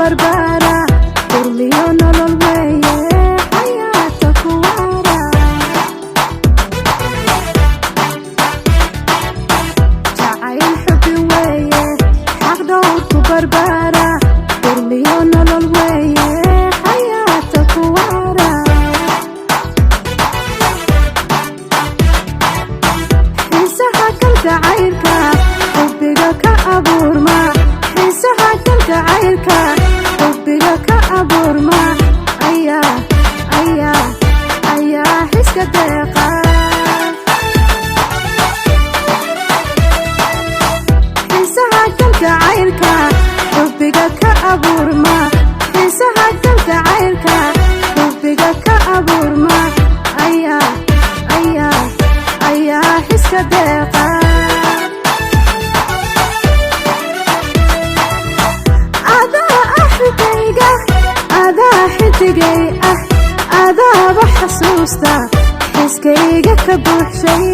barbaara, qurmiyo nolol weeye, xayaata ku waara. Jacayl xubbi weeye, xaq dhowr ku barbaara, qurmiyo nolol weeye, xayaata ku waara. Xiisaha kalgacaylka xubbiga ka abuurma, xiisaha kalgacaylka xubbiga ka abuurma ayaa ayaa ayaa xiska deeqa. Xiisaha kalgacaylka xubbiga ka abuurma, xiisaha kalgacaylka xubbiga ka abuurma ayaa ayaa ayaa xiska deeqa. Adaa ah xigayga, adaa xidigay ah, adaaba xasuusta xiskayga ka buuxshay.